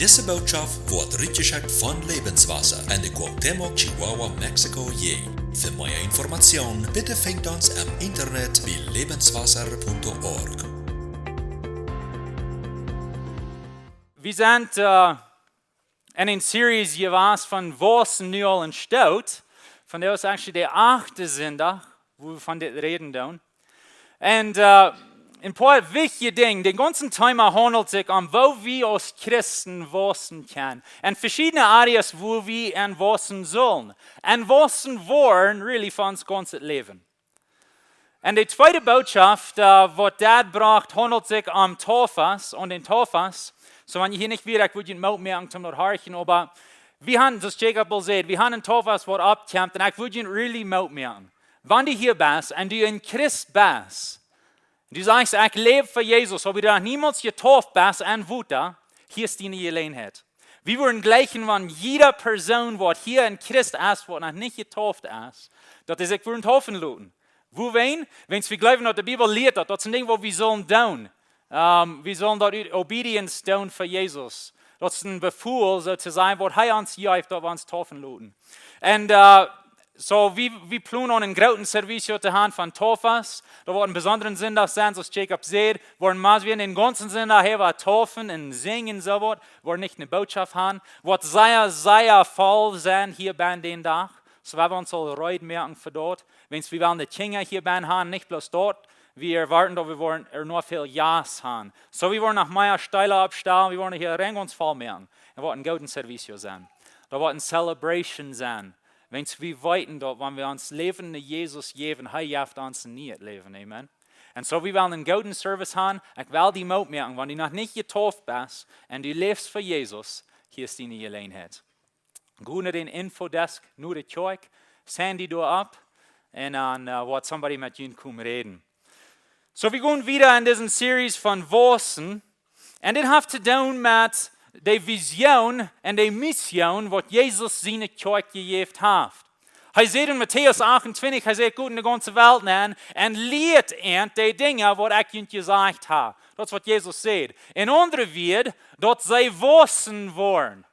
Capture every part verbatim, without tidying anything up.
Dise Bootschaft woat rutjeschekjt von Lebenswasser en de Cuauhtémoc, Chihuahua, Mexiko, Jäajent. Fa mea Information bitte finjt ons em Internet bie lebenswasser punto org. Wie sent äh, en eene Series jewast von Wausen nu aul een Stoot. Von daut es actually de achte Sindach, wua wie von dit räden doonen. Un äh, een poa wichtje Dinja. Daut gaunze Thema haundelt sikj om, woo wie aus Christen wausen kjennen. En veschiedne Areas, wua wie aun wausen sellen. Un wausen woaren, really, fa ons gaunzet Läwen. Un de tweede Bootschaft, äh, waut daut brocht, haundelt sikj om Taufas un dän Taufas. Soo, wan jie hia nich wieren, ekj wudd junt Moot moaken toom daut horchen, oba wie haben, soo aus Jacob aul säd, wie haben een Taufas waut oppkjemt, un ekj wudd junt really Moot moaken. Wan du hia best un du een Christ best, du sajchst, ekj läw fa Jesus, oba du hast niemols jetauft best en Wota, hia es diene Jeläajenheit. Wie wudden jleichen, wan jieda Persoon, waut hia een Christ es, waut noch nich jetauft es, daut dee sikj wudden taufen loten. Wuarom? Wiels wie jleewen, daut de Bibel lieet, daut, daut es een Dinkj, waut wie sellen doonen. Ähm, wie sellen daut ut Obedience doonen fa Jesus. Daut es een Befäl, soo to sajen, waut hee ons jeft, daut wie ons taufen loten. Un äh, soo, wie, wie plonen om een grooten Servicio to haben von Taufas. Daut woat een besondren Sindach sennen, soo aus Jacob säd, woaren wie dän gaunzen Sindach äwa taufen un sinjen, soo waut, woaren nich eene Bootschaft haben. Woat sea, sea voll sennen hia bie dän Dach. Soo, wie haben ons aul reed moaken fa daut. Wiels wie wellen de Kjinja hia bie haben, nich bloos daut. Wie erwoaten, daut wie woaren noch väl Jast haben. Soo, wie woaren noch mea Städ oppstalen, wie woaren hia rein ons voll moaken. Un woat een grooten Servicio sennen. Daut woat eene Celebration sennen. Wiels wie weeten, daut wan wie ons Läwen aun Jesus jäwen, hee jeft ons een nieet Läwen. Amen. Un soo, wie wellen een grooten Service haben. Ekj well die Moot moaken, wan du noch nich jetauft best un du läfst fa Jesus, hia es diene Jeläajenheit. Go no dän Infodesk, no de Kjoakj, sign die doa opp, un dan äh, woat somebody met junt komen räden. Soo, wie gonen wieda en dise Series von Wausen. Un dit haft to doonen met de Vision un de Mission, waut Jesus siene Kjoakj jejäft haft. Hee sajcht en Matäus achtuntwintich, hee sajcht, got en de gaunze Welt nenn un lieet an de Dinja, waut ekj junt jesajcht hab. Daut es, waut Jesus sajcht. En aundre Wieed, daut see wausen woaren.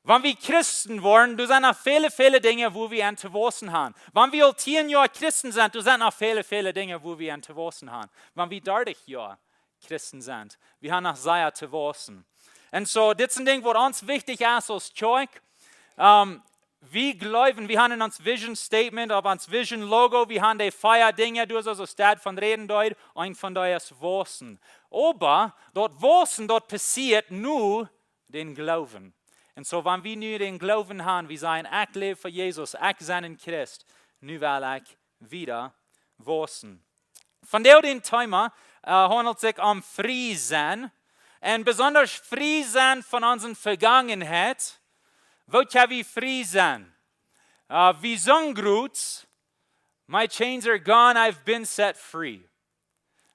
Wan wie Christen woaren, doa sent noch väle, väle Dinja, wua wie aun to wausen haben. Wan wie aul tieen Joa Christen sent, doa sent noch väle, väle Dinja, wua wie aun to wausen haben. Wan wie dartich Joa Christen sent, wie haben noch sea to wausen. Un soo, dit es een Dinkj, waut ons wichtich es aus Kjoakj. Ähm, wie jleewen, wie haben en ons Vision Statement, opp ons Vision Logo, wie haben de vea Dinja, doa soo aus daut von räden deed, eent von dee es wausen. Oba daut Wausen, daut passieet no dän Gloowen. Un soo, wan wie nu dän Gloowen haben, wie sajen, ekj läw fa Jesus, ekj sie een Christ, nu well ekj wieda wausen. Vondoag daut Thema äh, haundelt sikj om frie sennen. Un besonda frie sennen von onse Vegangenheit. Woo kjenn wie frie sennen? Äh, wie sungen jrod, my chains are gone, I've been set free.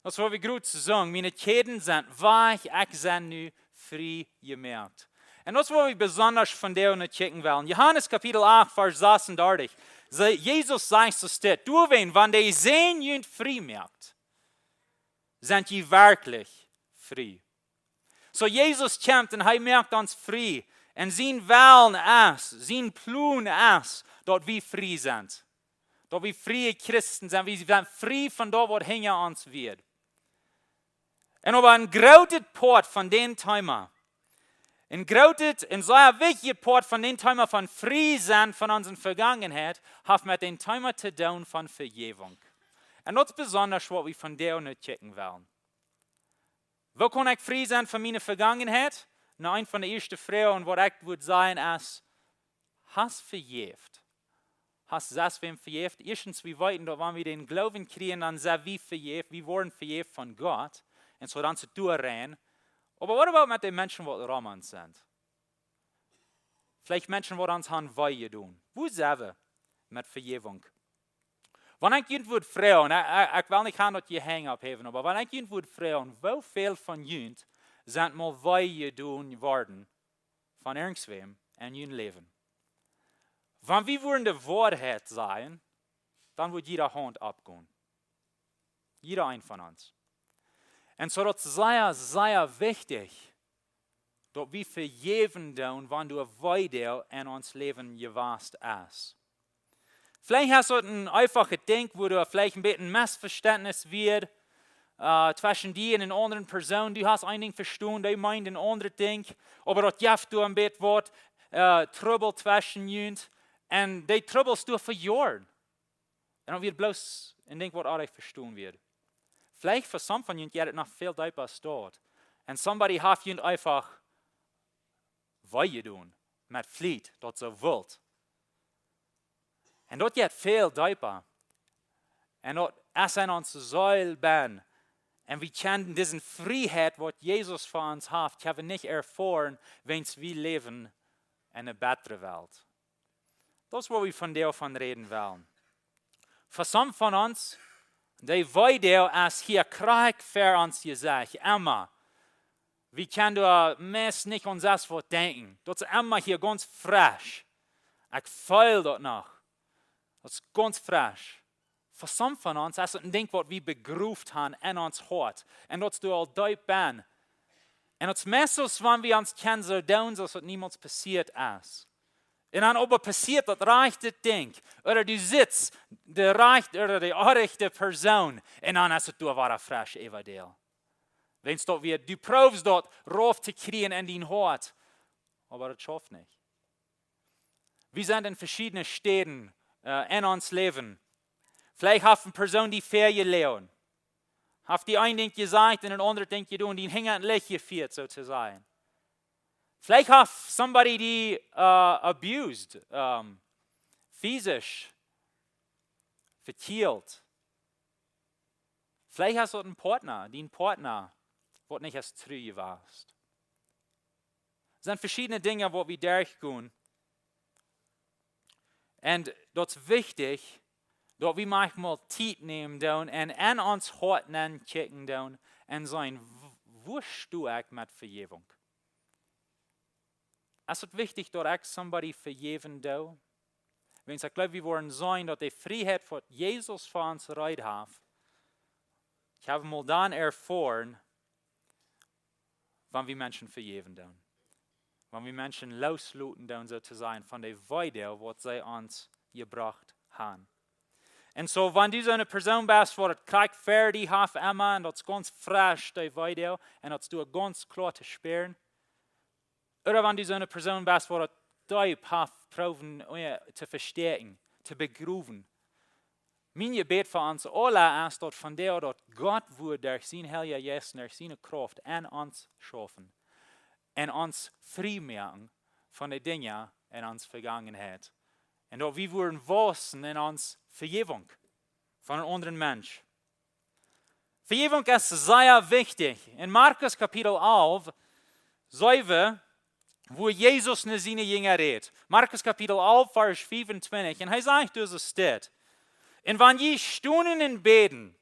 Daut es, waut wie jrod sungen. Miene Kjäden sent wajch, ekj sie nu frie jemoakt. Un daut es, waut wie besonda vondoag no kjikjen wellen. Johanes Kapitel acht, Varsch sasuntachentich. See, Jesus sajcht soo dit: Doawäajen, wan de Sän junt frie moakt, sent jie werkjlich frie. Soo, Jesus kjemt un hee moakt ons frie. Un sien Wellen es, sien Plon es, daut wie frie sent. Daut wie frie Christen sent, wie sent frie von daut, waut hinja ons wia. Un oba een grootet Poat von dän Thema, een grootet, een sea wichtjet Poat von dän Thema von frie sennen von onse Vegangenheit, haft met dän Thema to doonen von Vejäwunk. Un daut es besonda, waut wie vondoag no kjikjen wellen. Woo kaun ekj frie sennen von miene Vegangenheit? Nu, eent von de ieeschte Froagen, waut ekj wudd sajen, es: Hast vejäft? Hast sest wäm vejäft? Ieeschtens, wie weeten, daut wan wie dän Gloowen kjrieen, dan sent wie vejäft, wie woaren vejäft von Gott. Un soo dan es et doa rein. Oba what about met de Menschen, waut rom ons sent? Veleicht Menschen, waut ons haben wee jedonen. Woo sent wie met Vejäwunk? Wan ekj junt wudd froagen, ekj, ekj, ekj well nich haben, daut jie Henj opphäwen, oba wan ekj junt wudd froagen, woo väl von junt sent mol wee jedonen worden von irjentwäm en jun Läwen? Wan wie wudden de Woarheit sajen, dan wudd jieda Haunt oppgonen. Jieda een von ons. Un soo daut es sea, sea wichtich, daut wie vejäwen doonen, wan doa Weedoag en ons Läwen jewast es. Veleicht hast du een eefachet Dinkj, wua doa veleicht een bät een Missvestentnis wia, äh, tweschen die un eene aundre Persoon. Du hast een Dinkj vestonen, dee meent een aundret Dinkj, oba daut jeft doa een bät waut, äh, Trubbel tweschen junt. Un dee Trubbels doa fa Joaren. Un daut wia bloos een Dinkj waut oajch vestonen wia. Veleicht fa some von junt jeit et noch väl deepa aus daut. Un somebody haft junt eefach wee jedonen, met Fliet, daut soo wilt. Un daut jeit väl deepa. Un daut es en onse Seel benn. Un wie kjennen dise Frieheit, waut Jesus fa ons haft, kjenn wie nich erfoaren, wan wie läwen en eene bettre Welt. Daut es, wua wie vondoag von räden wellen. Fa some von ons, dee Weedoag es hia krakjt ver ons Jesecht, emma. Wie kjennen doa meist nich aun ons selfst waut denkjen. Daut es emma hia gaunz fresch. Ekj feel daut noch. Daut es gaunz fresch. Fa some von ons es et een Dinkj, waut wie begroft haben en ons Hoat. Un daut es doa aul deep benn. Un daut es meist soo, aus wan wie ons kjennen soo doonen, soo aus daut niemols passieet es. Un dan oba passieet daut rajchte Dinkj. Ooda du sitst de rajchte ooda de oajchte Persoon. Un dan es et doa wada fresch äwadäl. Wan daut wia, du proowst daut rauf to kjrieen en dien Hoat. Oba daut schauft nich. Wie sent en veschiedne Städen, äh, en ons Läwen. Veleicht haft eene Persoon die väajeloagen. Haft die een Dinkj jesajcht un een aundret Dinkj jedonen, die hinja daut Licht jefieet, soo to sajen. Veleicht haft somebody die, äh, abused, ähm, physisch, vekjielt. Veleicht hast du een Partner, dien Partner, waut nich es tru jewast. Daut sent veschiedne Dinja, waut wie derchgonen. Un daut es wichtich, daut wie maunchmol Tiet nämen doonen un en ons Hoat nenkjikjen doonen un seenen, w-, wua sto ekj met Vejäwunk? Es et wichtich, daut ekj somebody vejäwen doo? Wiels ekj gleew, wie woaren seenen, daut de Frieheit, waut Jesus fa ons reed haft, ekj hab mol dan erfoaren, wan wie Menschen vejäwen doonen. Wan wie Menschen loosloten doonen, soo to sajen, von de Weedoag, waut see ons jebrocht haben. Un soo, wan du soone Persoon best, waut et krakjt ver die haft emma, un daut es gaunz fresch, de Weedoag, un daut es doa gaunz kloa to spieren, ooda wan du soone Persoon best, waut daut deep haft proowen, äh, to vestäakjen, to begrowen. Mien Jebäd fa ons aula es, daut vondoag daut Gott woat derch sien Heilja Jeist, derch siene Krauft en ons schaufen un ons frie moaken von de Dinja en ons Vegangenheit. Un daut wie woaren waussen en ons Vejäwunk von een aundren Mensch. Vejäwunk es sea wichtich. En Markus Kapitel alf, säwen, wua Jesus no siene Jinja rät. Markus Kapitel alf, Varsch fiefuntwintich. Un hee sajcht, dit es dit. Un wan jie stonen un bäden,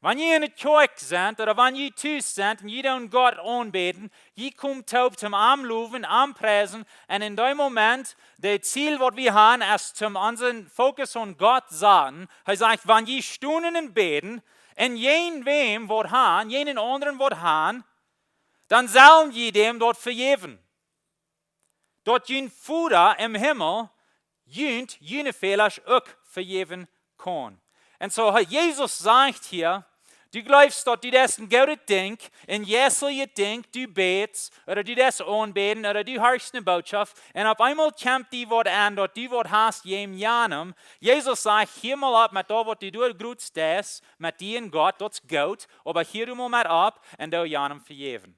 wan jie en de Kjoakj sent, ooda wan jie tus sent, un jie doonen Gott aunbäden, jie komen toop toom am lowen, am priesen, un en dän Moment, daut Ziel, waut wie haben, es toom onsen Fokus aun Gott saten. Hee sajcht, wan jie stonen un bäden, un jeen wäm waut haben, jeen aundren waut haben, dan sellen jie däm daut vejäwen. Daut jun Voda em Himmel junt june Fäla uk vejäwen kaun. Un soo, hee, Jesus sajcht hia, du jleefst, daut du deist een goodet Dinkj, een jeistlichet Dinkj, du bätst, ooda du deist aunbäden, ooda du hieescht eene Botschaft, un opp eemol kjemt die waut aun, daut du waut hast jäajen janem. Jesus sajcht, hia mol opp met daut, waut du doa groots deist, met die un Gott, daut es goot, oba hia du mol met opp, un doo janem vejäwen.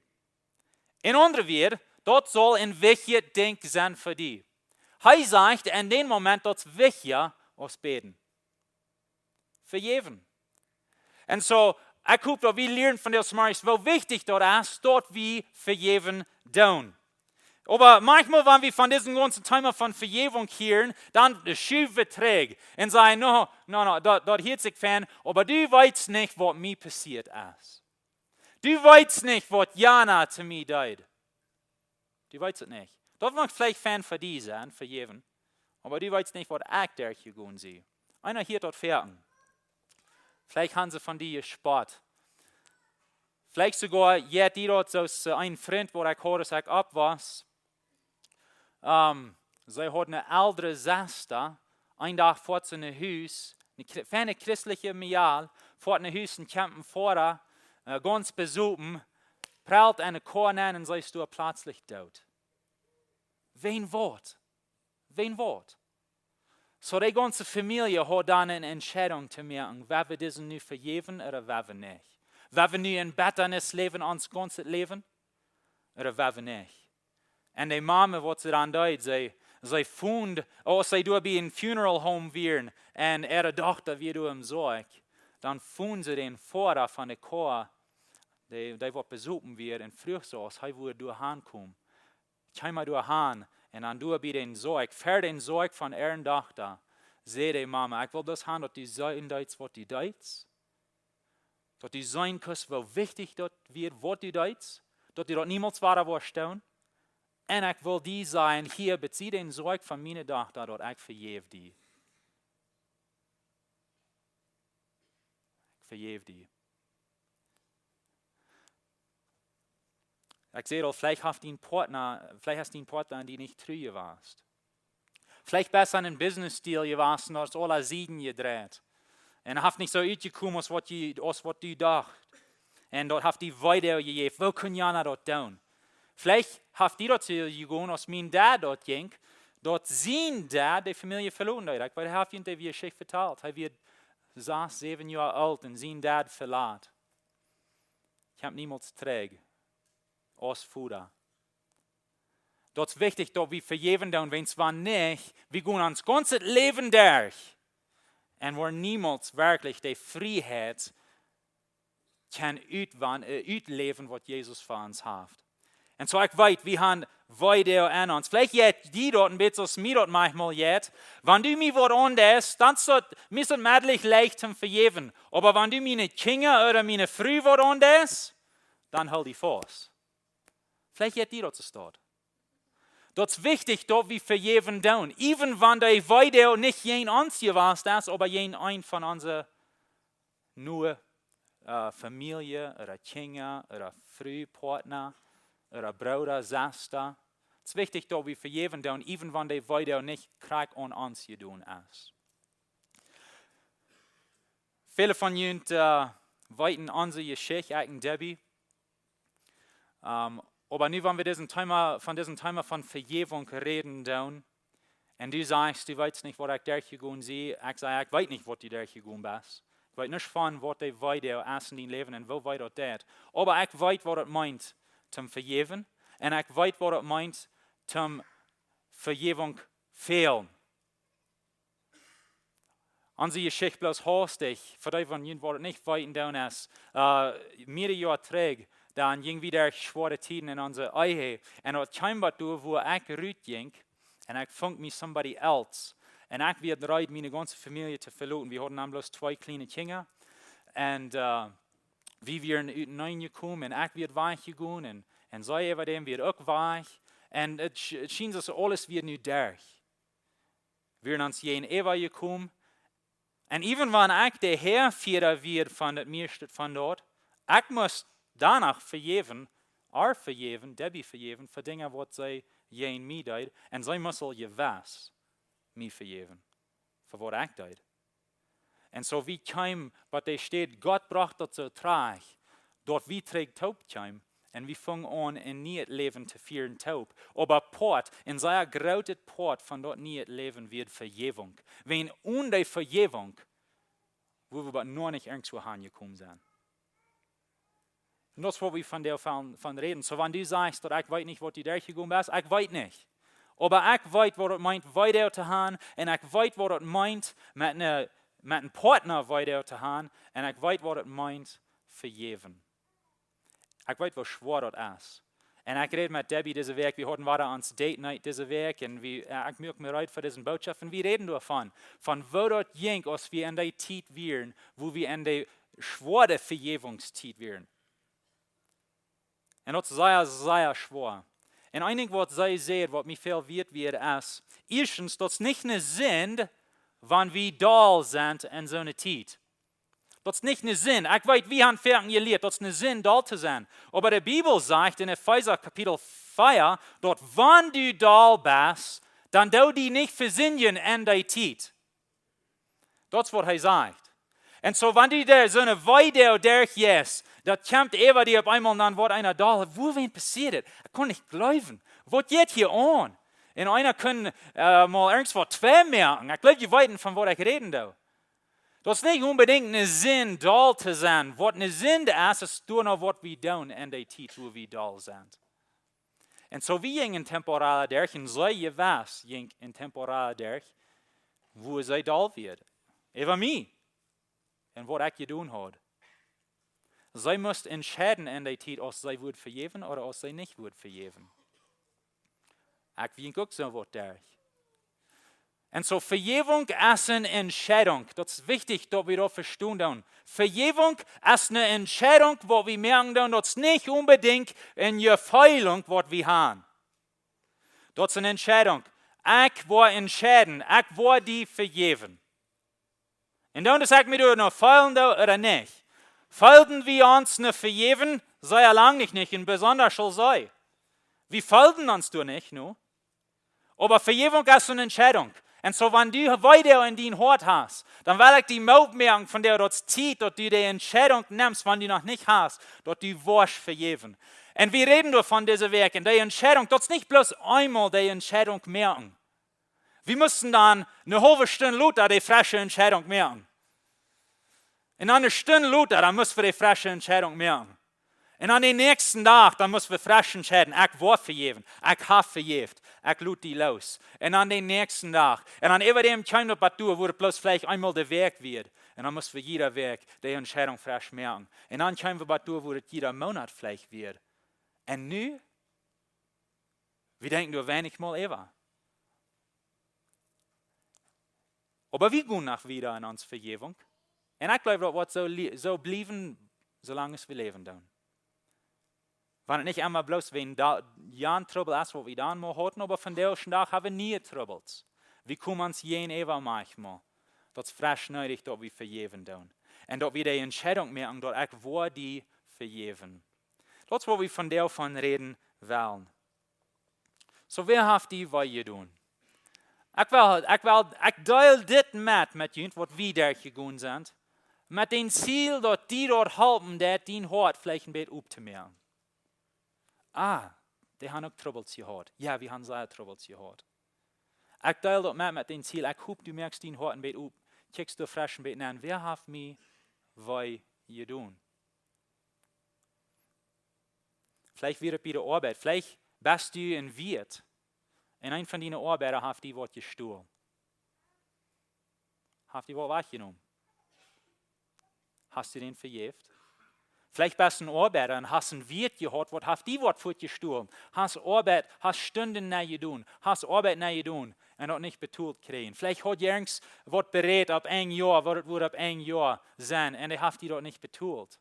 En aundre Wieed, daut saul een wichtjet Dinkj sennen fa die. Hee sajcht en dän Moment, daut es wichtja aus bäden. Vejäwen. Un soo, ekj hop, daut wie lieren von dit Morjes, woo wichtich daut es, daut wie vejäwen doonen. Oba maunchmol, wan wie von dit gaunze Thema von Vejäwunk hieren, dan schuw wie trigj un sajen, no, no, no, daut, daut hieet sikj fein, oba du weetst nich, waut mie passieet es. Du weetst nich, waut jana to mie deed. Du weetst et nich. Daut woat veleicht fein fa die sennen, vejäwen. Oba du weetst nich, waut ekj derchjegonen sie. Eena hieet daut foaken. Veleicht haben see von die jespott. Veleicht soogoa jeit die daut soo aus, äh, een Frint, wua ekj haud, aus ekj opp wia. Ähm, see haud eene eldre Sesta. Een Dach foat see no Hus, eene Chri-, feine christelje Mejal, foat no Hus un kjemt een Foara, äh, gaunz besopen, pralt enne Koa nenn un see es doa pletslich doot. Wäajen waut? Wäajen waut? Soo, de gaunze Famielje haud dan eene Entscheidunk to moaken, woa wie disen nu vejäwen ooda woa wie nich. Woa wie nu en Bettanis läwen, ons gaunzet Läwen, ooda woa wie nich. Un de Mame, waut see dan deed, see, see funk, aus see doa bie een Funeral Home wieren, un äare Dochta wia doa em Sorg, dan funk see dän Foara von de Koa, dee, dee waut besopen wia, un fruach soo, aus hee wudd doa hankomen. Kjeem hee doa han un dan doa bie dän Sorg, ver dän Sorg von äare Dochta, säd de Mame: "Ekj well daut han, daut du seenen deist, waut du deist. Daut du seenen kaust, woo wichtich daut wia, waut du deist, daut du daut niemols wada woascht doonen. Un ekj well die sajen, hia, bie dän Sorg von miene Dochta, daut ekj vejäw die. Ekj vejäw die." Ekj säd aul, veleicht haft dien Partner, veleicht haft dien Partner die nich tru jewast. Veleicht best du en een Business Deal jewast, daut es aule Sieden jedreit. Un haft nich soo utjekomen aus waut du, aus waut du dochst. Un daut haft die wee jejäft. Woo kunn jana daut doonen? Veleicht haft die daut soo jegonen aus mien Dad daut jinkj, daut sien Dad de Famielje veloten deed. Ekj weet, ekj hab junt dee Jeschicht vetalt. Hee wia sas, säwen Joa oolt un sien Dad velat. Ekj hab niemols trigj aus Voda. Daut es wichtich, daut wie vejäwen doonen, wiels wan nich, wie gonen ons gaunzet Läwen derch un woaren niemols werkjlich de Frieheit kjennen utwan-, äh, utläwen, waut Jesus fa ons haft. Un soo, ekj weet, wie han wee Deel aun ons. Veleicht jeit die daut een bät aus mie daut maunchmol jeit. Wan du mie waut aundeist, dan es daut, mie es daut meistens leicht to vejäwen. Oba wan du miene Kjinja ooda miene Fru waut aundeist, dan hool die faust. Veleicht jeit die daut soo. Daut es wichtich, daut wie vejäwen doonen. Even wan dee wee Deel nich jäajen ons jewast es, oba jäajen een von onse noe, äh, Famielje, ooda Kjinja, ooda Fru, Partner, ooda Brooda, Sesta. Daut es wichtich, daut wie vejäwen doonen, even wan dee wee Deel nich krakjt aun ons jedonen es. Väle von junt, äh, weeten onse Jeschicht, ekj un Debbie. Ähm, oba nu, wan wie disen Thema, von disen Thema von Vejäwunk räden doonen, un du sajchst, du weetst nich, waut ekj derchjegonen sie, ekj saj, ekj weet nich, waut du derchjegonen best. Ekj weet nuscht von waut dee wee Deel es en dien Läwen un woo wee daut deit. Oba ekj weet, waut daut meent, toom vejäwen. Un ekj weet, waut daut meent, toom Vejäwunk fälen. Onse Jeschicht bloos haustich, fa dee von junt waut daut nich weeten doonen es, äh, mea Joa trigj, dan jinj wie derch schwoare Tieden en onse Ehe. Un daut kjeem bat doa, wua ekj rut jinkj, un ekj funk mie somebody else. Un ekj wia reed, miene gaunze Famielje to veloten. Wie hauden dan bloos twee kjliene Kjinja. Un, äh, wie wieren uteneen jekomen, un ekj wia wajch jegonen, un, un see äwa däm wia uk wajch. Un et sch-, et schien soo, aules wia nu derch. Wie wieren ons jäajen äwa jekomen. Un even wan ekj de Häafiera wia von daut mieeschte von daut, ekj must doano vejäwen, ar vejäwen, Debbie vejäwen, fa Dinja waut see jäajen mie deed, un see must aul jewess mie vejäwen, fa waut ekj deed. Un soo wie kjeemen, waut doa steit, Gott brocht daut soo trigj, daut wie trigj toop kjeemen, un wie fungen aun een nieet Läwen to fieren toop. Oba Poat, een sea grootet Poat von daut nieet Läwen wia Vejäwunk. Wan onen dee Vejäwunk, wua wie bat nu nich irjentwua hanjekomen sent. Un daut es waut wie von doa von, von räden. Soo, wan du sajchst, daut ekj weet nich, waut du derchjegonen best, ekj weet nich. Oba ekj weet, waut daut meent, wee Deel to han, un ekj weet, waut daut meent, met een, met een Partner wee Deel to han, un ekj weet, waut daut meent, vejäwen. Ekj weet, woo schwoa daut es. Un ekj räd met Debbie dise Wäakj, wie hauden wada ons Date Night dise Wäakj, un wie, äh, ekj muak mie reed fa dise Botschaft, un wie räden doavon, von woo daut jinkj, aus wie en dee Tiet wieren, wua wie en dee schwoare Vejäwungstiet wieren. Un daut es sea, sea schwoa. Un een Dinkj, waut see säd, waut mie väl wieet wia, es, ieeschtens, daut es nich eene Sind, wan wie doll sent en soone Tiet. Daut es nich ne Sind. Ekj weet, wie haben foaken jelieet, daut es ne Sind, doll to sennen. Oba de Bibel sajcht en Efeesa Kapitel vea, daut wan du doll best, dan doo die nich vesindjen en dee Tiet. Daut es waut hee sajcht. Un soo, wan du doa soone Weedoag derchjeist, daut kjemt äwa die opp eemol, dan woat eena doll. Wuawäajen passieet et? Ekj kaun nich jleewen. Waut jeit hia aun? Un eena kunn, äh, mol irjentwaut tweimoaken. Ekj jleew, jie weeten, von waut ekj räden doo. Daut es nich onbedinjt ne Sind, doll to sennen. Waut ne Sind es, es doano, waut wie doonen en dee Tiet, wua wie doll sent. Un soo, wie jinjen temporale derch, un see jewess jinkj ne temporale derch, wua see doll wia. Äwa mie. Un waut ekj jedonen haud. See must entscheiden en dee Tiet, aus see wudd vejäwen ooda aus see nich wudd vejäwen. Ekj jinkj uk soo waut derch. Un soo, Vejäwunk es ne Entscheidunk. Daut es wichtich, daut wie daut vestonen doonen. Vejäwunk es ne Entscheidunk, waut wie moaken doonen. Daut es nich onbedinjt ne Jefeelunk, waut wie haben. Daut es ne Entscheidunk. Ekj woa entscheiden. Ekj woa die vejäwen. Un dan, daut ekj mie doano feelen doo ooda nich. Feelden wie ons no vejäwen? Sea lang nich, nich, un besonda aul see. Wie feelden ons doa nich, nu? Oba Vejäwunk es ne Entscheidunk. Un soo, wan du Weedoag en dien Hoat hast, dan well ekj die Moot moaken, von dee daut es Tiet, daut du dee Entscheidunk nemst, wan du noch nich hast, daut du woascht vejäwen. Un wie räden doavon dise Wäakj. Un dee Entscheidunk, daut es nich bloos eemol dee Entscheidunk moaken. Wie musten dan ne haulwe Stund lota dee fresche Entscheidunk moaken. Un dan ne Stund lota, dan musten wie dee fresche Entscheidunk moaken. Un dan dän näakjsten Dach, dan musten wie fresch entscheiden. Ekj woa vejäwen. Ekj hab vejäft. Ekj lot die loos. Un dan dän näakjsten Dach. Un dan äwa däm kjeem daut bat doa, wua et bloos veleicht eemol de Wäakj wia. Un dan musten wie jiede Wäakj dee Entscheidunk fresch moaken. Un dan kjeem wie bat doa, wua et jieda Moonat veleicht wia. Un nu? Wie denkjen doa weinich mol äwa. Oba wie gonen noch wieda en onse Vejäwunk. Un ekj jleew, daut woat soo lie-, soo bliewen, soo lang aus wie läwen doonen. Wan et nich emma bloos wäajen da-, jan Trubbel es, waut wie dan mol hauden, oba vondoag dän Dach haben wie niee Trubbels. Wie komen ons jäajenäwa manchmol. Daut es fresch needich, daut wie vejäwen doonen. Un daut wie dee Entscheidunk moaken, daut ekj woa die vejäwen. Daut es, waut wie vondoag von räden wellen. Soo, wäa haft die wee jedonen? Ekj well, ekj well, ekj deel dit met, met junt, waut wie derchjegonen sent, met daut Ziel, daut die daut halpen deit, dien Hoat veleicht een bät optomoaken. Ah, dee haben uk Trubbels jehaut. Jo, wie haben sea Trubbels jehaut. Ekj deel daut met, met daut Ziel, ekj hop, du moakst dien Hoat een bät op, kjikjst doa fresch een bät nenn. Wäa haft mie wee jedonen? Veleicht wia et bie de Oabeit. Veleicht best du en Wirt. Un een von diene Oabeida haft die waut jestolen. Haft die waut wajchjenomen. Hast du dän vejäft? Veleicht best du en Oabeida un hast en Wirt jehaut, waut haft die waut fuatjestolen. Hast Oabeit, hast Stunden nich jedonen. Hast Oabeit nich jedonen. Un daut nich betolt kjrieen. Veleicht haud jie irjent waut berät opp een Joa, waut et wudd opp een Joa sennen. Un dee haft die daut nich betolt.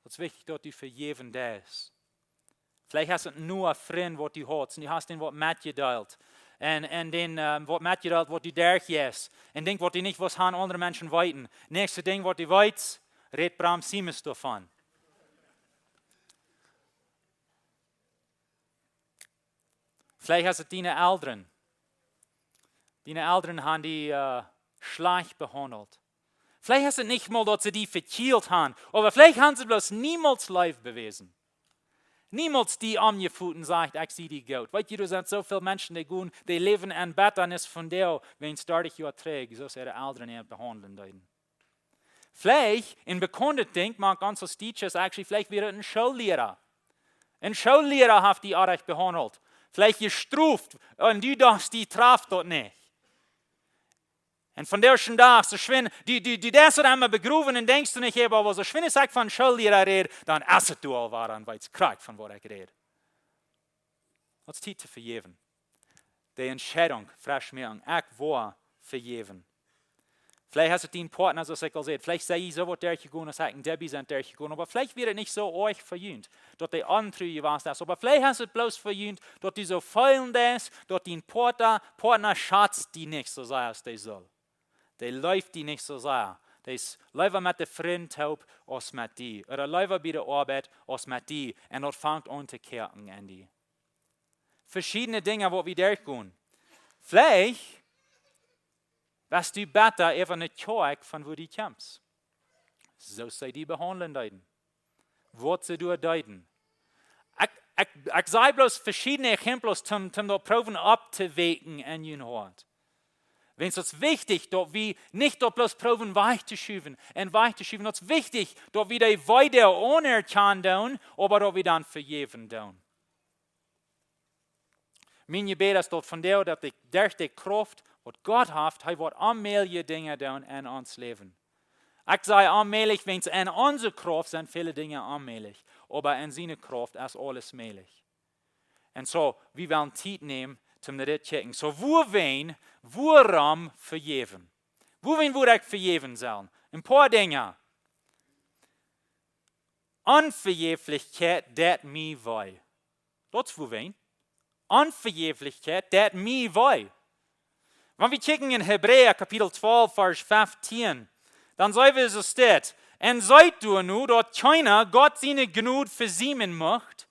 Daut es wichtich, daut du vejäwen deist. Veleicht es et nich een Frint, waut du haudst, un du hast dän waut metjedeelt. Un, un dän, ähm, waut metjedeelt, waut du derchjeist. Un Dinkj, waut du nich wust haben, aundre Menschen weeten. Näakjste Dinkj, waut du weetst, rät Bram Siemens doavon. Veleicht es et diene Elren. Diene Elren haben die, äh, schlajcht behaundelt. Veleicht es et nich mol, daut see die vekjielt haben, oba veleicht haben see bloos niemols Leew bewäsen. Niemols die aunjefoten, jesajcht: "Ekj sie die goot." Weetst du, doa sent soo väl Menschen, dee gonen, dee läwen en Bettanis vondoag, wäajen see dartich Joa trigj, soo aus äare Elren an behaundlen deeden. Veleicht, een bekauntet Dinkj, mau gaunz aus Teachers, actually, veleicht wia et een Schoolliera. Een Schoolliera haft die oajch behaundelt. Veleicht jestroft, un du dochst, die traft daut nich. Un vondoag dän Dach, soo schwind, du, du, du deist daut emma begrowen un denkjst doa nich äwa, oba soo schwind aus ekj von Schoolliera räd, dan es et doa aul wada, dan weetst krakjt von waut ekj räd. Daut es Tiet to vejäwen. De Entscheidunk, fresch moaken, ekj woa vejäwen. Veleicht es et dien Partner, soo aus ekj aul säd, veleicht sie jie soo waut derchjegonen, aus ekj un Debbie sent derchjegonen, oba veleicht wia et nich soo oajch fa junt, daut dee ontru jewast es, oba veleicht es et bloos fa junt, daut du soo feelen deist, daut dien Partner, Partner schazt die nich soo sea aus dee sull. Dee leeft die nich soo sea. Dee es leewa met de Frind toop aus met die. Ooda leewa bie de Oabeit aus met die. Un daut fangt aun to kjäakjen en die. Veschiedne Dinja, waut wie derchgonen. Veleicht best du bäta äwa ne Kjoakj von wua du kjemst. Soo aus see die behaundlen deeden. Waut see doa deeden. Ekj, ekj, ekj saj bloos veschiedne Exempels, om, om daut proowen opptowakjen en jun Hoat. Wiels daut es wichtich, daut wie nich daut bloos proowen wajchtoschuwen un wajchtoschuwen. Daut es wichtich, daut wie dee Weedoag aunerkjanen doonen, oba daut wie dan vejäwen doonen. Mien Jebäd es daut vondoag, daut ekj derch de Krauft, waut Gott haft, hee woat onmäajliche Dinja doonen en ons Läwen. Ekj saj onmäajlich, wiels en onse Krauft sent väle Dinja onmäajlich, oba en siene Krauft es aules mäajlich. Un soo, wie wellen Tiet nämen, om no dit to kjikjen. Soo, wuawäajen, wuarom vejäwen? Wuawäajen wudd ekj vejäwen sellen? Een poa Dinja. Onvejäflichkjeit deit mie wee. Daut es wuawäajen. Onvejäflichkjeit deit mie wee. Wan wie kjikjen en Hebräa Kapitel twalf, Varsch feftieen, dan seenen wie soo steit. Un seet doa nu, daut kjeena Gott siene Jnod vesiemen mucht,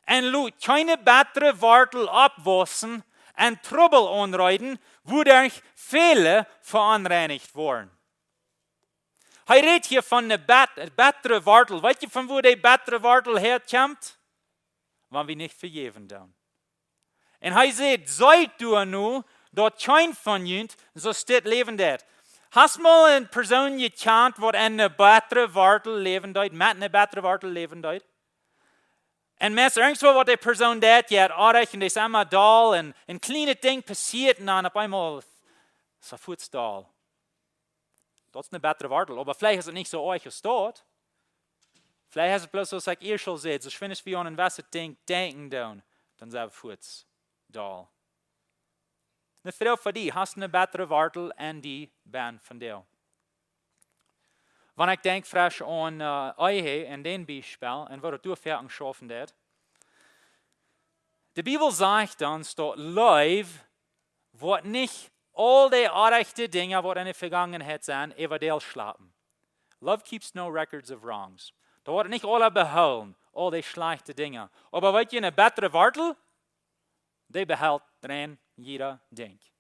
un lot kjeene bettre Wortel oppwaussen, un Trubbel aunrechten, wuaderch väle veonreinicht woaren. Hee rät hia von ne bet-, bettre Wortel. Weet jie, von wua dee bettre Wortel häakjemt? Wan wie nich vejäwen doonen. Un hee sajcht, seet doa nu, daut kjeen von junt soo steit läwen deit. Hast mol eene Persoon jekjant, waut en ne bettre Wortel läwen deed, met ne bettre Wortel läwen deed? Un meist irjentwaut, waut dee Persoon deit, jo, oajch, un dee es emma doll, un een kjlienet Dinkj passieet, un dan opp eemol es hee fuaz doll. Daut es ne bettre Wortel, oba veleicht es et nich soo oajch aus daut. Veleicht es et bloos, soo aus ekj ieescht aul säd, soo schwind aus wie aun een jewesset Dinkj denkjen doonen, dan sent wie fuaz doll. Ne Froag fa die, hast ne bettre Wortel en die benn vondoag? Wan ekj denkj fresch aun, äh, Ehe un daut Biespel, un woo daut doa foaken schaufen deit. De Bibel sajcht ons, daut Leew woat nich aul dee oajche Dinja, waut en de Vegangenheit sent, äwa däl schlapen. Love keeps no records of wrongs. Daut woat nich aula behoolen, aul dee schlajchte Dinja. Oba weet jie, ne bettre Wortel, dee behoolt rein jieda Dinkj.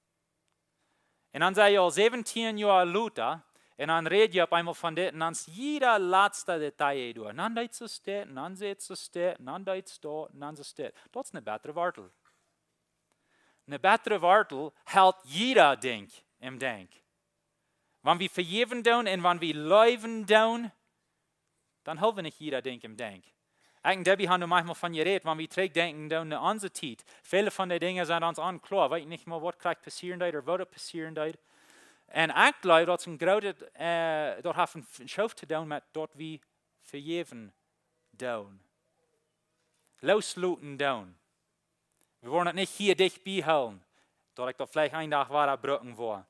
Un dan sie jie aul säwentieen Joa lota, un dan räd jie opp eemol von dit, un dan es jieda latsta Detail doa. Un dan deed see dit, un dan säd see dit, un dan deed see daut, un dan säd see dit. Daut es ne bettre Wortel. Ne bettre Wortel hoolt jieda Dinkj em Denkj. Wan wie vejäwen doonen un wan wie leewen doonen, dan hoolen wie nich jieda Dinkj em Denkj. Ekj un Debbie haben doa maunchmol von jerät, wan wie trigjdenkjen doonen no onse Tiet. Väle von dee Dinja sent ons onkloa, weet nich mol, waut krakjt passieren deed ooda woo daut passieren deed. Un ekj jleew, daut es een grootet, äh, daut haft een F-, Schoof to doonen met daut wie vejäwen doonen. Loosloten doonen. Wie woaren daut nich hia dicht bie hoolen, daut ekj daut veleicht een Dach wada brucken woa.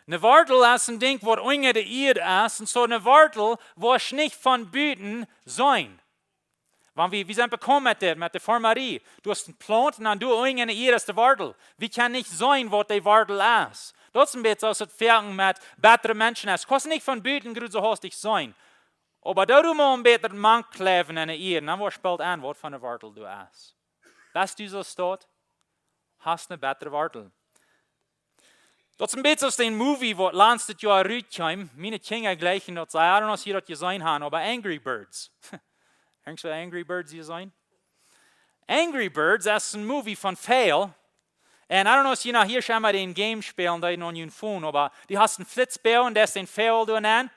Ne Wortel es een Dinkj, waut unja de Ieed es, un soo ne Wortel woascht nich von buten seenen. Wan wie, wie sent bekaunt met dit, met de Farmarie. Du hast eene Plaunt un dan doa unja de Ieed es de Wortel. Wie kjennen nich seenen, waut de Wortel es. Daut es een bät soo aus et foaken met bettre Menschen es. Kaust nich von buten jrod soo haustich seenen. Oba doo du mol een bät mank kjleiwen en de Ieed, dan woascht boolt seenen, waut fa ne Wortel du hast. Best du soo staut? Hast ne bettre Wortel. Daut es een bät soo aus dän Movie, waut latst dit Joa rutkjeem. Miene Kjinja jlikjen daut sea. I don't know aus jie daut jeseenen haben, oba Angry Birds. Irjentwäa Angry Birds jeseenen? Angry Birds es een Movie von Fail. Un I don't know aus jie noch hia emma dän Game spälen, dee aun jun Phone, oba du hast een Flitsbäl un doa es een Fail doa nenn.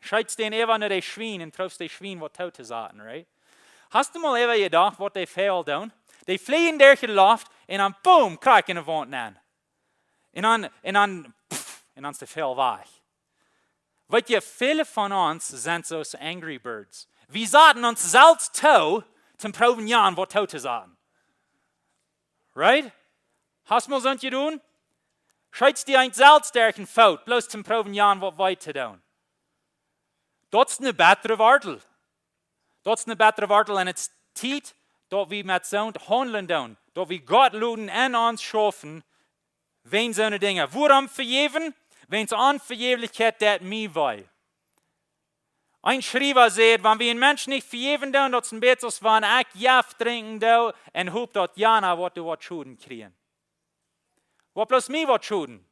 Scheetst dän äwa no de Schwien un proowst de Schwien waut doot to saten, right? Hast du mol äwa jedocht, waut dee Fail doonen? Dee fleajen derch de Loft un dan boom, krakjt en de Waunt nenn. Un dan, un dan, pff, un dan es de Fail wajch. Weet jie, väle von ons sent soo aus Angry Birds. Wie saten ons selfst too, toom proowen jan waut doot to saten. Right? Hast mol soont jedonen? Scheetst die eent selfst derch dän Foot, bloos toom proowen jan waut wee to doonen. Daut es ne bettre Wortel. Daut es ne bettre Wortel un et es Tiet, daut wie met soont haundlen doonen. Daut wie Gott loten en ons schaufen, wäajen soone Dinja. Wuarom vejäwen? Wäajens Onvejäflichkjeit deit mie wee. Een Schriewa säd: Wan wie een Mensch nich vejäwen doonen, daut es een bät aus wan ekj Jeft drinkjen doo un hop daut jana woat doa waut Schoden kjrieen. Woat bloos mie waut schoden.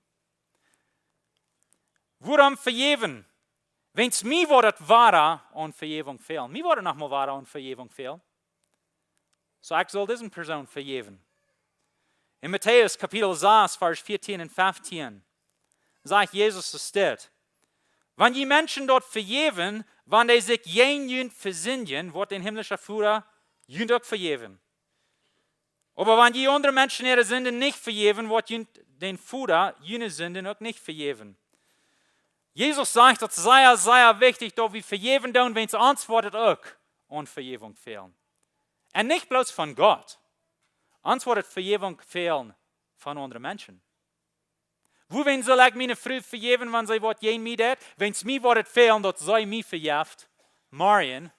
Wuarom vejäwen? Wäajens mie woat et wada aun Vejäwunk fälen. Mie woat et noch mol wada aun Vejäwunk fälen. Soo ekj saul dise Persoon vejäwen. En Matäus Kapitel sas, Varsch vieetieen un feftieen sajcht Jesus soo dit: Wan jie Menschen daut vejäwen, wan dee sikj jäajen junt vesindjen, woat dien himlischa Voda junt uk vejäwen. Oba wan jie aundre Menschen äare Sinden nich vejäwen, woat junt dien Voda june Sinden uk nich vejäwen. Jesus sajcht, daut es sea, sea wichtich, daut wie vejäwen doonen, wäajens ons woat et uk aun Vejäwunk fälen. Un nich bloos von Gott. Ons woat et Vejäwunk fälen von aundre Menschen. Wuawäajen saul ekj miene Fru vejäwen, wan see waut jäajen mie deit? Wäajens mie woat et fälen, daut see mie vejeft. Morjen,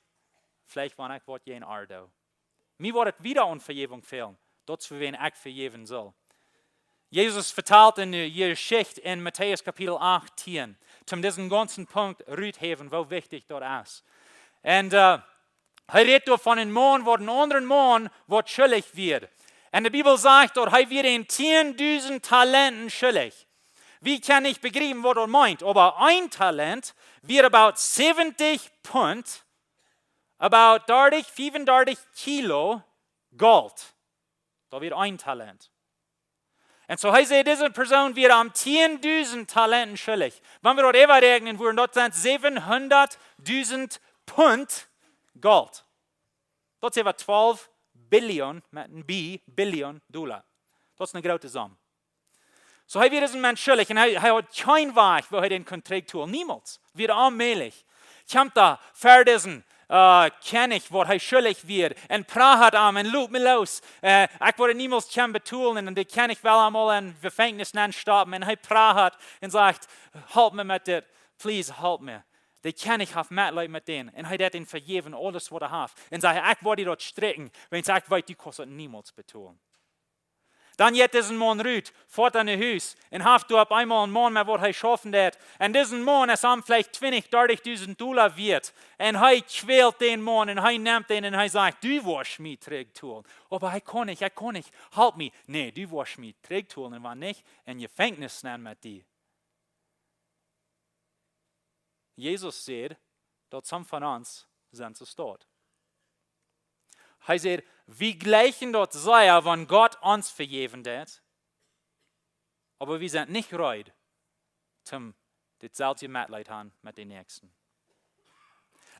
veleicht wan ekj waut jäajen ar doo. Mie woat et wada aun Vejäwunk fälen, daut es wuawäajen ekj vejäwen saul. Jesus vetalt eene Jeschicht en Matäus Kapitel achtieen, om disen gaunzen Punkt ruthäwen, woo wichtich daut es. Un, äh, hee rät doa von een Maun, waut een aundren Maun waut schullich wia. Un de Bibel sajcht, daut hee wia een tieendusent Talenten schullich. Wie kjennen nich bejriepen, waut daut meent, oba een Talent wia about säwentich Punt, about dartich, fiefundartich Kilo Golt. Daut wia een Talent. Un soo hee säd, dise Persoon wia am tieendusent Talenten schullich. Wan wie daut äwaräakjnen wudden, daut sent säwenhundatdusent Punt Golt. Daut es äwa twalf Billion, met een B, Billion Dolla. Daut es eene groote Som. Soo hee wia disen Mensch schullich un hee, hee haud kjeen Wajch, woo hee dän kunn trigjtolen. Niemols. Wia onmäajlich. Kjemt doa ver disen, äh, Kjennich, waut hee schullich wia, un prahat am un: Lot mie loos. Äh, ekj woa niemols kjennen betolen. Un de Kjennich well am aul en Jefenkjnis nenn stoppen. Un hee prahat un sajcht: Halp mie met dit. Please, halp mie. De Kjennich haft Metleet met dän. Un hee deit am vejäwen aules, waut hee haft. Un sajcht: Ekj woa die daut strikjen, wäajens ekj weet, du kaust daut niemols betolen. Dan jeit disen Maun rut, foat no Hus un haft doa opp eemol een Maun, met waut hee schaufen deit. Un disen Maun es am veleicht twintich, dartichdusent Dolla wieet. Un hee kjwält dän Maun un hee nemt dän un hee sajcht: Du woascht mie trigjtolen. Oba hee kaun nich, hee kaun nich. Halp mie. Nä, du woascht mie trigjtolen un wan nich, en Jefenkjnis nenn met die. Jesus säd, daut some von ons sent soo staut. Hee säd, wie jlikjen daut sea, wan Gott ons vejäwen deit, oba wie sent nich reed, om daut selwje Metleet han met dän Näakjsten.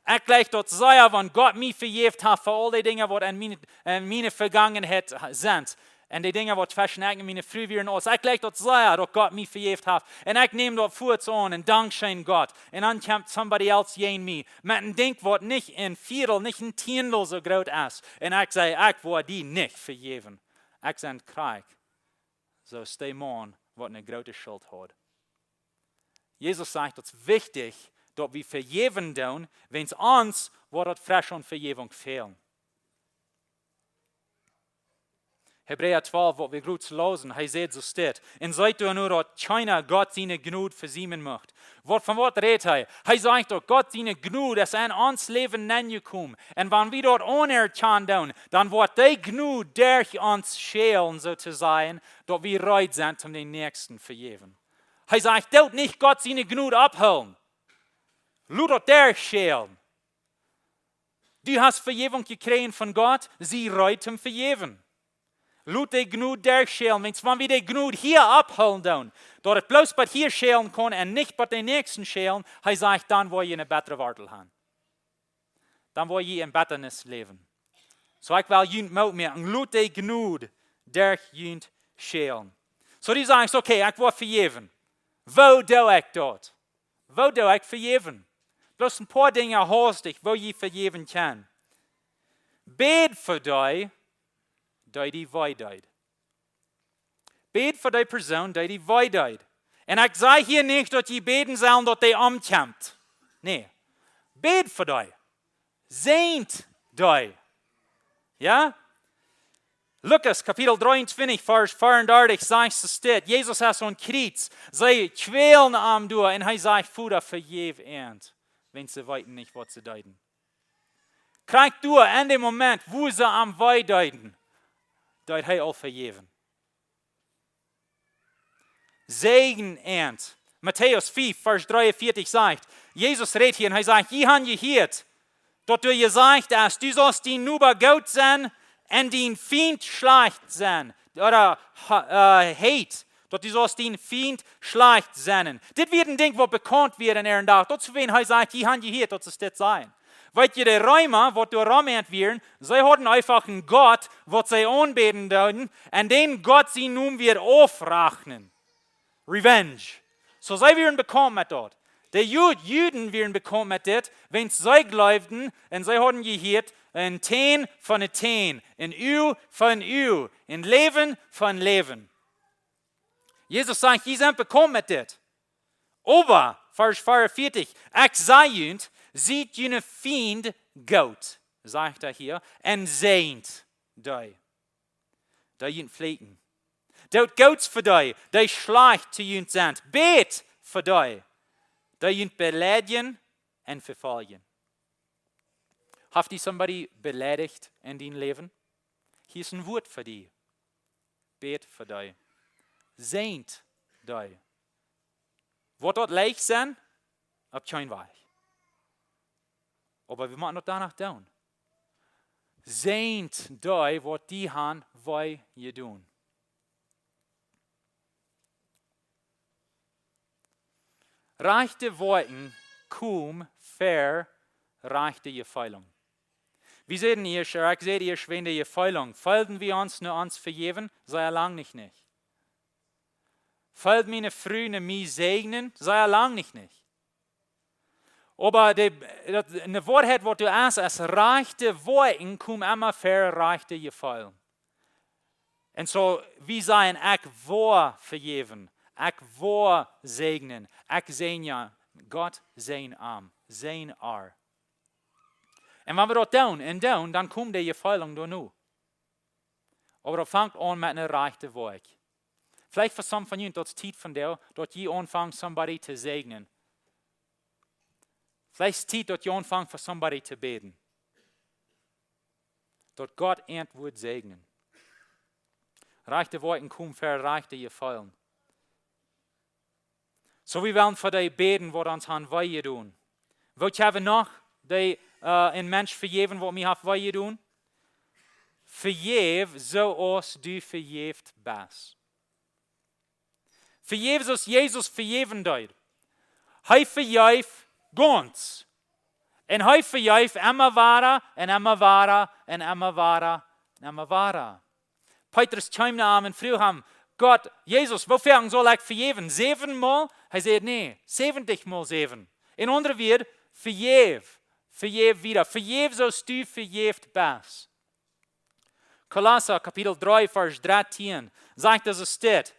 Ekj jlikj daut sea, wan Gott mie vejäft haft fa aul dee Dinja, waut en miene, en miene Vegangenheit sent. Un dee Dinja, waut tweschen ekj un miene Fru wieren, aus ekj jlikj daut sea, daut Gott mie vejäft haft. Un ekj näm daut fuaz aun un dankscheen Gott. Un dan kjemt somebody else jäajen mie met een Dinkj, waut nich een Vieedel, nich een Tieendel soo groot es. Un ekj saj: Ekj woa die nich vejäwen. Ekj sie krakjt soo aus dee Maun, waut eene groote Schult haud. Jesus sajcht, daut es wichtich, daut wie vejäwen doonen, wäajens ons woat daut fresch aun Vejäwunk fälen. Hebräa twalf, waut wie jrod läsen, hee sajcht soo dit: Un seet doano, daut kjeena Gott siene Jnod vesiemen mucht. Waut, von waut rät hee? Hee sajcht, daut Gott siene Jnod es en ons Läwen nenjekomen. Un wan wie daut aunerkjanen doonen, dan woat dee Jnod derch ons schälen, soo to sajen, daut wie reed sent, om dän Näakjsten vejäwen. Hee sajcht: Doot nich Gott siene Jnod opphoolen. Lot daut derchschälen. Du hast Vejäwunk jekjräajen von Gott, sie reed om vejäwen. Lot dee Jnod derchschälen, wäajens wan wie dee Jnod hia opphoolen doonen, daut et bloos bat hia schälen kaun un nich bat dän Näakjsten schälen, hee sajcht, dan woa jie eene bettre Wartel han. Dan woa jie en Bettanis läwen. Soo, ekj well junt Moot moaken, lot dee Jnod derch junt schälen. Soo, du sajchst: Okay, ekj woa vejäwen. Woo doo ekj daut? Woo doo ekj vejäwen? Bloos een poa Dinja haustich, woo jie vejäwen kjennen. Bäd fa dee, dee die wee deed. Bäd fa dee Persoon, dee die wee deed. Un ekj saj hia nich, daut jie bäden sellen, daut dee omkjemt. Nä. Bäd fa dee. Säajent dee. Jo? Lukas Kapitel dreeuntwintich, Varsch veeaundartich sajcht et dit. Jesus es aum Kjriez. See kjwälen am doa un hee sajcht: "Voda, vejäw an, wiels see weeten nich, waut see deeden." Krakjt doa enn dän Moment, wua see am wee deeden, deed hee aul vejäwen. Säajen an. Matäus fiew, Varsch dreeunvieetich sajcht, Jesus rät hia un hee sajcht: "Jie han jehieet, daut doa jesajcht es: Du saust dienen Noba goot sennen un dienen Fient schlajcht sennen." Ooda ha-, äh, hate, daut du saust dienen Fient schlajcht sennen. Dit wia een Dinkj, waut bekaunt wia enn äaren Dach. Daut es, wan hee sajcht: "Jie han jehieet, daut see dit sajen." Weet jie, de Reema, waut doa rom an wieren, see hauden eefach eenen Gott, waut see aunbäden deeden, un dän Gott sien Nomen wia aufrachen. Revenge. Soo, see wieren bekaunt met daut. De Jud-, Juden wieren bekaunt met dit, wiels see jleewden un see hauden jehieet: een Tän fa een Tän, een Uag fa een Uag, een Läwen fa een Läwen. Jesus sajcht: "Jie sent bekaunt met dit. Oba," Varsch veeaunvieetich, "Ekj saj junt, siet june Fiend goot," sajcht hee hia, "un säajent dee, dee junt fluchen. Doot Goots fa dee, dee schlajcht to junt sent. Bät fa dee, dee junt beleidjen un vefoljen." Haft die somebody beleidicht enn dien Läwen? Hia es een Wuat fa die. Bät fa dee. Säajent dee. Woat daut leicht sennen? Opp kjeen Wajch. Oba wie motten daut doano doonen. Säajent dee, waut die han wee jedonen. Rajchte Woakjen komen ver rajchte Jefeelen. Wie säden ieescht, ekj säd ieescht wäajen de Jefeelen. Feelden wie ons no ons vejäwen? Sea lang nich, nich. Feeld miene Fru no mie säajnen? Sea lang nich, nich. Oba de, daut, de Woarheit, waut doa es, es rajchte Woakjen komen emma ver rajchte Jefeelen. Un soo, wie sajen: "Ekj woa vejäwen, ekj woa säajnen, ekj säajen, jo, Gott säajen am, säajen ar." Un wan wie daut doonen un doonen, dan komen de Jefeelen doano. Oba daut fangt aun met eene rajchte Woakj. Veleicht fa some von junt, daut es Tiet vondoag, daut jie aunfangen somebody to säajnen. Veleicht es Tiet, daut jie aunfangen fa somebody to bäden, daut Gott an wudd säajnen. Rajchte Woakjen komen ver rajchte Jefeelen. Soo, wie wellen fa dee bäden, waut ons han wee jedonen. Waut hab wie noch? Dee, äh, een Mensch vejäwen, waut mie haft wee jedonen. Vejäw soo aus du vejäft best. Vejäw soo aus Jesus vejäwen deed. Hee vejeef gaunz. Un hee vejeef emma wada un emma wada un emma wada un emma wada. Petrus kjeem no am un fruach am: "Gott, Jesus, woo väl saul ekj vejäwen? Säwenmol?" Hee säd: "Nä, säwentich mol säwen." Enn aundre Wieed, vejäw, vejäw wada, vejäw soo aus du vejäft best. Kolossa Kapitel dree, Varsch dartieen, sajcht et soo,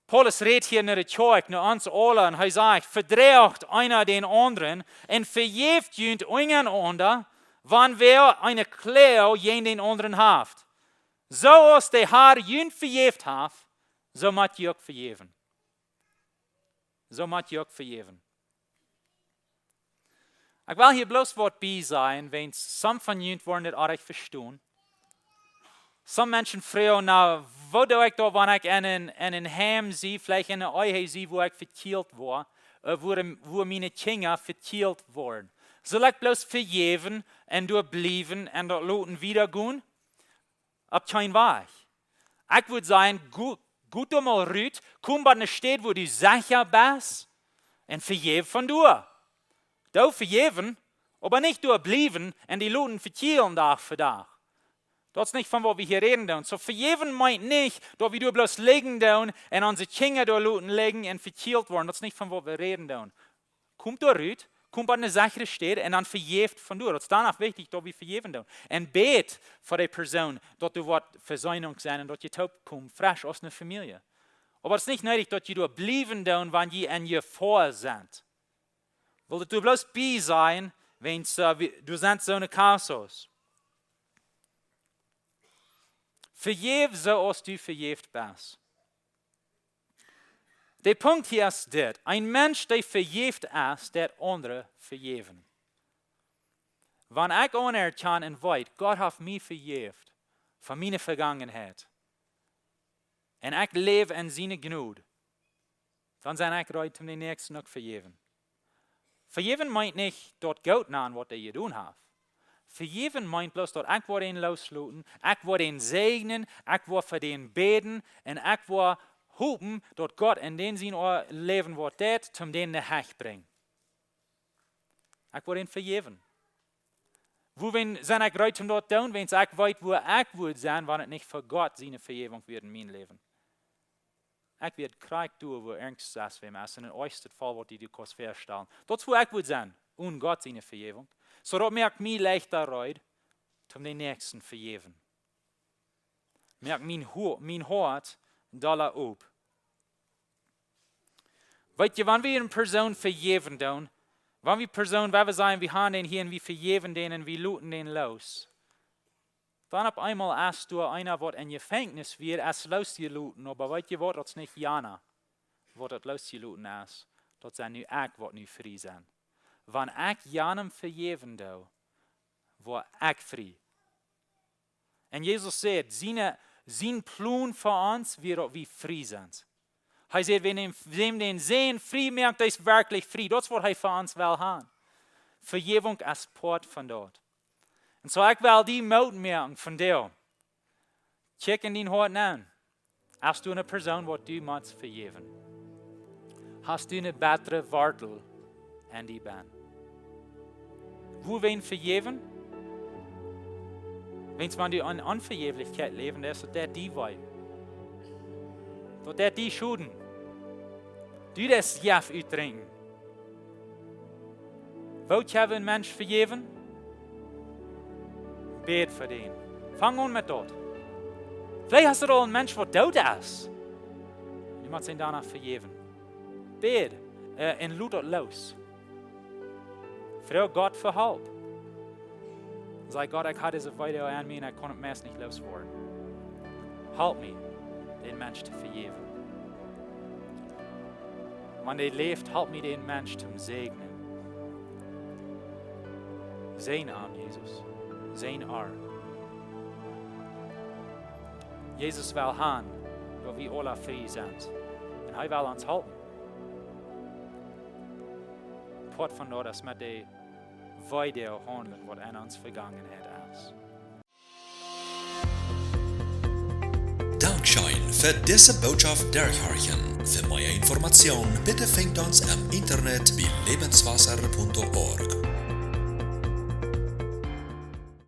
Paulus rät hia no de Kjoakj, no ons aula, un hee sajcht: "Vedroacht eena dän aundren un vejäft junt unjarenaunda, wan wäa eene Kloag jäajen dän aundren haft. Soo aus de Har junt vejäft haft, soo mott jie uk vejäwen." Soo mott jie uk vejäwen. Ekj well hia bloos waut bie sajen, wiels some von junt woaren dit oajch vestonen. Some Menschen froagen: "Na, waut doo ekj doa, wan ekj enn een, enn een Heim sie, veleicht enn eene Ehe sie, wua ekj vekjielt woa, äh, wua, wua miene Kjinja vekjielt woaren? Saul ekj bloos vejäwen un doa bliewen un daut loten wieda gonen?" Opp kjeen Wajch. Ekj wudd sajen, go, go doa mol rut, kom bie eene Städ, wua du secha best, un vejäw von doa. Doo vejäwen, oba nich doa bliewen un die loten vekjielen Dach fa Dach. Daut es nich von waut wie hia räden doonen. Soo, vejäwen meent nich, daut wie doa bloos lijen doonen un onse Kjinja doa loten lijen un vekjielt woaren. Daut es nich von waut wie räden doonen. Kom doa rut, kom bie eene sechre Städ un dan vejäw von doa. Daut es dan uk wichtich, daut wie vejäwen doonen. Un bäd fa dee Persoon, daut doa woat Vesöhnunk sennen un daut jie toop komen, fresch aus eene Famielje. Oba et es nich needich, daut jie doa bliewen doonen, wan jie enn Jefoa sent. Well daut doa bloos bie sajen, wiels, äh, wie, doa sent soone Kasos. Vejäw soo aus du vejäft best. De Punkt hia es dit: een Mensch, dee vejäft es, deit aundre vejäwen. Wan ekj aunerkjan un weet, Gott haft mie vejäft von miene Vegangenheit, un ekj läw en siene Jnod, dan sie ekj reed, om dän Näakjsten uk vejäwen. Vejäwen meent nich daut goot nämen, waut dee jedonen haft. Vejäwen meent bloos, daut ekj woa dän loosloten, ekj woa dän säajnen, ekj woa fa dän bäden un ekj woa hopen, daut Gott en dän sien Läwen waut deit, om dän no Hecht brinjen. Ekj woa dän vejäwen. Wuarom sie ekj reed, om daut to doonen? Wiels ekj weet, wua ekj wudd sennen, wan et nich fa Gott siene Vejäwunk wia en mien Läwen. Ekj wia krakjt doa, wua irjent sest wäm es, en dän oajsten Faul, waut du die kaust väastalen. Daut es, wua ekj wudd sennen, onen Gott siene Vejäwunk. Soo daut moakt mie leichta reed, om dän Näakjsten vejäwen. Moakt mien Ho-, mien Hoat dolla op. Weet jie, wan wie eene Persoon vejäwen doonen, wan wie Persoon, wan wie sajen, wie haben dän hia un wie vejäwen dän un wie loten dän loos, dan opp eemol es doa eena, waut em Jefenkjnis wia, es loosjeloten, oba weet jie waut, daut es nich jana, waut daut loosjeloten es, daut sie nu ekj, waut nu frie sie. Wan ekj janem vejäwen doo, woa ekj frie. Un Jesus sajcht, siene, sien Plon fa ons wia, daut wie frie sent. Hee sajcht, wäm, wäm dän Sän frie moakt, dee es werkjlich frie. Daut es, waut hee fa ons well haben. Vejäwunk es Poat von daut. Un soo, ekj well die Moot moaken von die. Check en dien Hoat aun. Hast du eene Persoon, waut du motst vejäwen? Hast du eene bettre Wortel aun die bennen? Wuarom vejäwen? Wiels wan du en Onvejäwlichkjeit läwen deist, daut deit die wee. Daut deit die schoden. Du deist Jeft utdrinkjen. Woo kjenn wie een Mensch vejäwen? Bäd fa dän. Fang aun met daut. Veleicht hast du aul een Mensch, waut doot es. Du motst am dan noch vejäwen. Bäd, äh, un lot daut loos. Froag Gott fa Help. Saj: Gott, ekj hab dise Weedoag aun mie un ekj kaun et meist nich looswoaren. Help mie, dän Mensch to vejäwen. Wan dee läft, help mie, dän Mensch to säajnen. Säajen am, Jesus. Säajen ar. Jesus well haben, daut wie aula frie sent. Un hee well ons halpen. Poat von daut es met de Weedoag haundlen, waut en ons Vegangenheit es. Dankscheen fa dise Bootschoft derchhorchen. Fa mea Information, bitte finjt ons em Internet bie lebenswasser punkt org.